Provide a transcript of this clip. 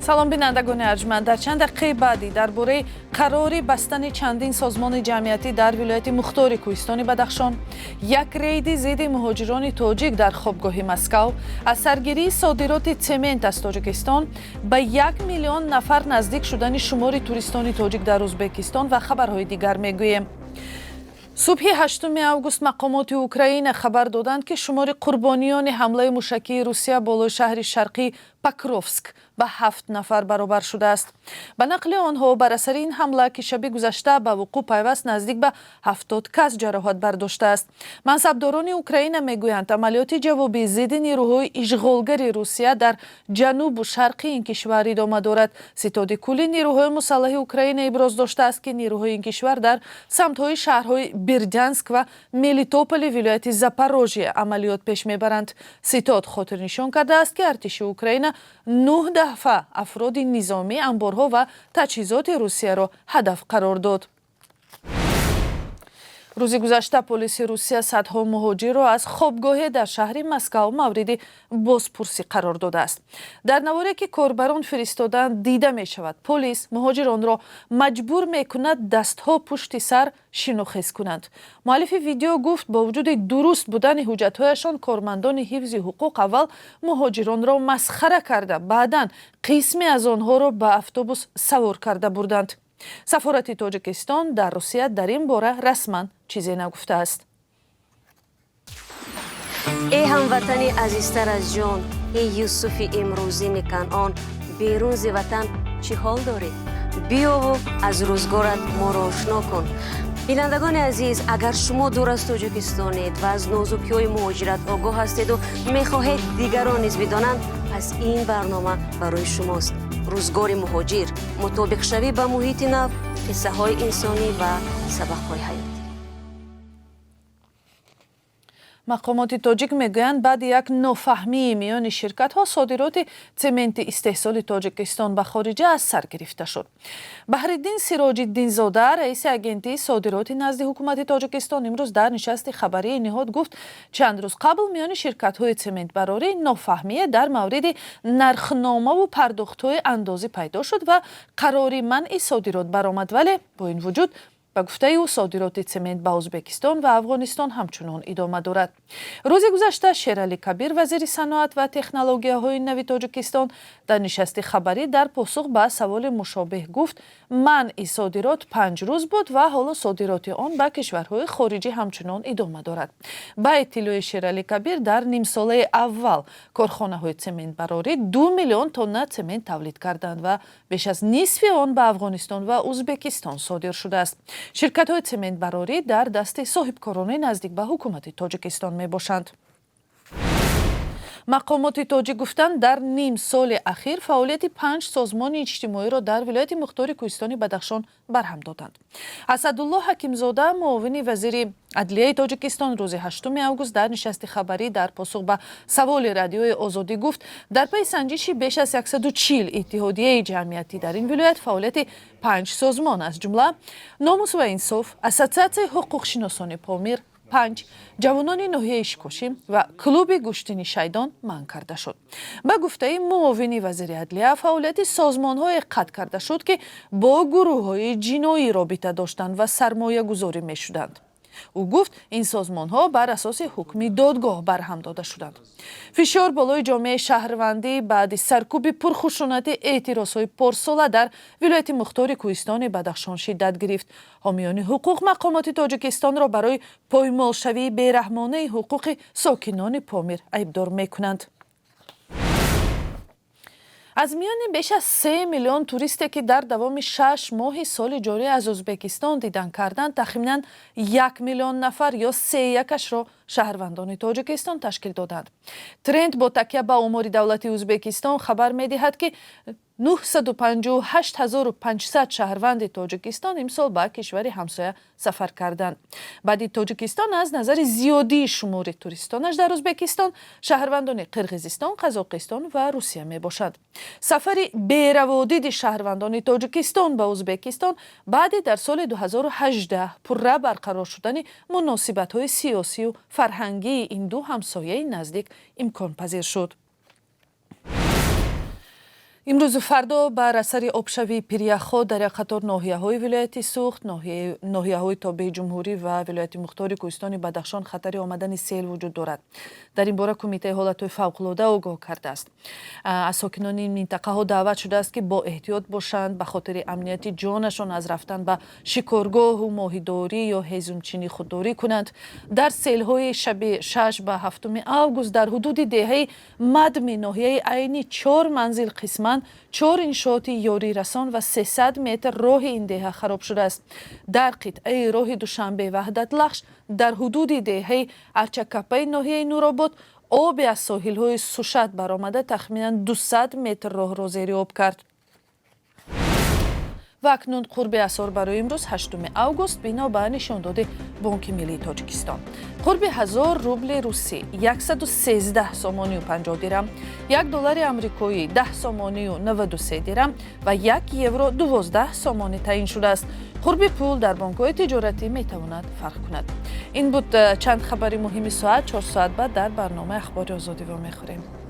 Салом, бинандагони арҷманд. Дар чанд дақиқаи баъдӣ дар бораи қарори бастани чандин созмони ҷамъиятӣ дар вилояти мухтори кӯҳистони Бадахшон, як рейди зидди муҳоҷирони тоҷик дар хобгоҳи Москав, аз саргирии содироти цемент аз Тоҷикистон, ба 1 миллион нафар наздик шудани шумори туристони тоҷик дар Ӯзбекистон ва хабарҳои дигар мегӯем. Субҳи 8 август мақомоти Украина хабар доданд, ки шумори қурбониёни ҳамлаи мушакии Русия болои шаҳри шарқии Покровск ба ҳафт нафар баробар шудааст. Ба нақли онҳо, бар асари ин ҳамла, ки шаби гузашта ба вуқӯъ пайваст, наздик ба 70 кас ҷароҳат бардоштааст. Мансабдорони Украина мегӯянд, амалиёти ҷавобӣ зидди нерӯҳои ишғолгари Русия дар ҷанубу шарқи ин кишвар идома дорад. Ситоди кулли нерӯҳои мусаллаҳи Украина иброз доштааст, ки нерӯҳои ин кишвар дар самтҳои шаҳрҳои Бердянск ва Мелитополи вилояти Запорожье амалиёт пеш мебаранд. Ситод хотирнишон кардааст, ки артиши Украина нӯҳ дафъа афроди низомӣ, амборҳо ва таҷҳизоти Русияро ҳадаф қарор дод. Рӯзи гузашта полиси Русия садҳо муҳоҷирро аз хобгоҳе дар шаҳри Москав мавриди бозпурсӣ қарор додааст. Дар наворе, ки корбарон фиристодаанд, дида мешавад, полис муҳоҷиронро маҷбур мекунад дастҳо пушти сар шинохез кунанд. Муаллифи видео гуфт, бо вуҷуди дуруст будани ҳуҷҷатҳояшон, кормандони ҳифзи ҳуқуқ аввал муҳоҷиронро масхара карда, баъдан қисме аз онҳоро ба автобус савор карда бурданд. Сафорати Тоҷикистон дар Русия дар ин бора расман чизе нагуфтааст. Эй ҳамватани азизтар аз ҷон, эй Юсуфи имрӯзини Канъон, берун зи ватан чӣ ҳол дорӣ? Биёву аз рӯзгорат моро ошно кун. Бинандагони азиз, агар шумо дур аз Тоҷикистонед ва аз нозукиҳои муҳоҷират огоҳ ҳастеду мехоҳед дигарон низ бидонанд, пас ин барнома барои шумост. Рӯзгори муҳоҷир: мутобиқшавӣ ба муҳити нав, қиссаҳои инсонӣ ва сабақҳои ҳаётӣ. Мақомоти тоҷик мегӯянд, баъди як нофаҳмии миёни ширкатҳо содироти цементи истеҳсоли Тоҷикистон ба хориҷа аз сар гирифта шуд. Баҳриддин Сироҷиддинзода, раиси Агентии содироти назди ҳукумати Тоҷикистон, имрӯз дар нишасти хабарии ниҳод гуфт, чанд рӯз қабл миёни ширкатҳои цементбарорӣ нофаҳмие дар мавриди нархномаву пардохтҳои андозӣ пайдо шуд ва қарори манъи содирот баромад. Вале бо ин вуҷуд, ба гуфтаи ӯ, содироти цемент ба Ӯзбекистон ва Афғонистон ҳамчунон идома дорад. Рӯзи гузашта Шералӣ Кабир, вазири саноат ва технологияҳои нави Тоҷикистон, дар нишасти хабарӣ дар посух ба саволи мушобеҳ гуфт, манъи содирот 5 рӯз буд ва ҳоло содироти он ба кишварҳои хориҷӣ ҳамчунон идома дорад. Ба иттилои Шералӣ Кабир, дар нимсолаи аввал корхонаҳои цементбарорӣ 2 миллион тонна цемент тавлид карданд ва беш аз нисфи он ба Афғонистон ва Ӯзбекистон содир шудааст. Ширкатҳои цементбарорӣ дар дасти соҳибкорони наздик ба ҳукумати Тоҷикистон мебошанд. Мақомоти тоҷик гуфтанд, дар ним соли ахир фаъолияти панҷ созмони иҷтимоиро дар вилояти мухтори кӯҳистони Бадахшон барҳам доданд. Асадулло Ҳакимзода, муовини вазири адлияи Тоҷикистон, рӯзи 8 август дар нишасти хабарӣ дар посух ба саволи Радиои Озодӣ гуфт, дар пайи санҷиши беш аз 140 иттиҳодияи ҷамъиятӣ дар ин вилоят фаъолияти панҷ созмон, аз ҷумла Номус ва инсоф, Ассотсиатсияи ҳуқуқшиносони Помир, панҷ ҷавонони ноҳияи Ишкошим ва клуби гӯштини Шайдон манъ карда шуд. Ба гуфтаи муовини вазири адлия, фаъолияти созмонҳое қатъ карда шуд, ки бо гурӯҳҳои ҷиноӣ робита доштанд ва сармоягузорӣ мешуданд. Ӯ гуфт, ин созмонҳо бар асоси ҳукми додгоҳ барҳам дода шуданд. Фишор болои ҷомеаи шаҳрвандӣ баъди саркӯби пурхушунати эътирозҳои порсола дар вилояти мухтори кӯҳистони Бадахшон шиддат гирифт. Ҳомиёни ҳуқуқ мақомоти Тоҷикистонро барои поймолшавии бераҳмонаи ҳуқуқи сокинони Помир айбдор мекунанд. Аз миёни беш аз 3 миллион туристе, ки дар давоми 6 моҳи соли ҷорӣ аз Ӯзбекистон дидан карданд, тахминан 1 миллион нафар ё сеякашро шаҳрвандони Тоҷикистон ташкил доданд. Тренд бо такя ба омори давлати Ӯзбекистон хабар медиҳад, ки 958 500 шаҳрванди Тоҷикистон имсол ба кишвари ҳамсоя сафар карданд. Баъди Тоҷикистон аз назари зиёдии шумори туристонаш дар Ӯзбекистон шаҳрвандони Қирғизистон, Қазоқистон ва Русия мебошанд. Сафари бераводиди шаҳрвандони Тоҷикистон ба Ӯзбекистон баъди дар соли 2018 пурра барқарор шудани муносибатҳои сиёсию фарҳангии ин ду ҳамсояи наздик имконпазир шуд. Имрӯзу фардо бар асари обшавии пиряхҳо дар як қатор ноҳияҳои вилояти Суғд, ноҳияҳои тобеи ҷумҳурӣ ва вилояти мухтори Кӯҳистони Бадахшон хатари омадани сел вуҷуд дорад. Дар ин бора Кумитаи ҳолатҳои фавқулода огоҳ кардааст. Аз сокинони ин минтақаҳо даъват шудааст, ки бо эҳтиёт бошанд, ба хотири амнияти ҷонашон аз рафтан ба шикоргоҳу моҳидорӣ ё ҳезумчинӣ худдорӣ кунанд. Дар селҳои шаби 6 ба 7 август дар ҳудуди деҳаи Мадми ноҳияи Айнӣ чор манзил қисман, чор иншооти ёрирасон ва 300 метр роҳи ин деҳа хароб шудааст. Дар қитъаи роҳи Душанбе Ваҳдатлахш дар ҳудуди деҳаи Арчакапаи ноҳияи Нуробод оби аз соҳилҳои Сушат баромада тахминан 200 метр роҳро зери об кард. Ва акнун қурби асъор барои имрӯз, 8 август, бино ба нишондоди Бонки миллии Тоҷикистон. Қурби 1000 рубли русӣ 113 сомонию 50 дирам, 1 доллари амрикоӣ 10 сомонию 93 дирам ва 1 евро 12 сомонӣ таъин шудааст. Қурби пул дар бонкҳои тиҷоратӣ метавонад фарқ кунад. Ин буд чанд хабари муҳими соат. 4 соат баъд дар барномаи Ахбори Озодӣ вомехӯрем.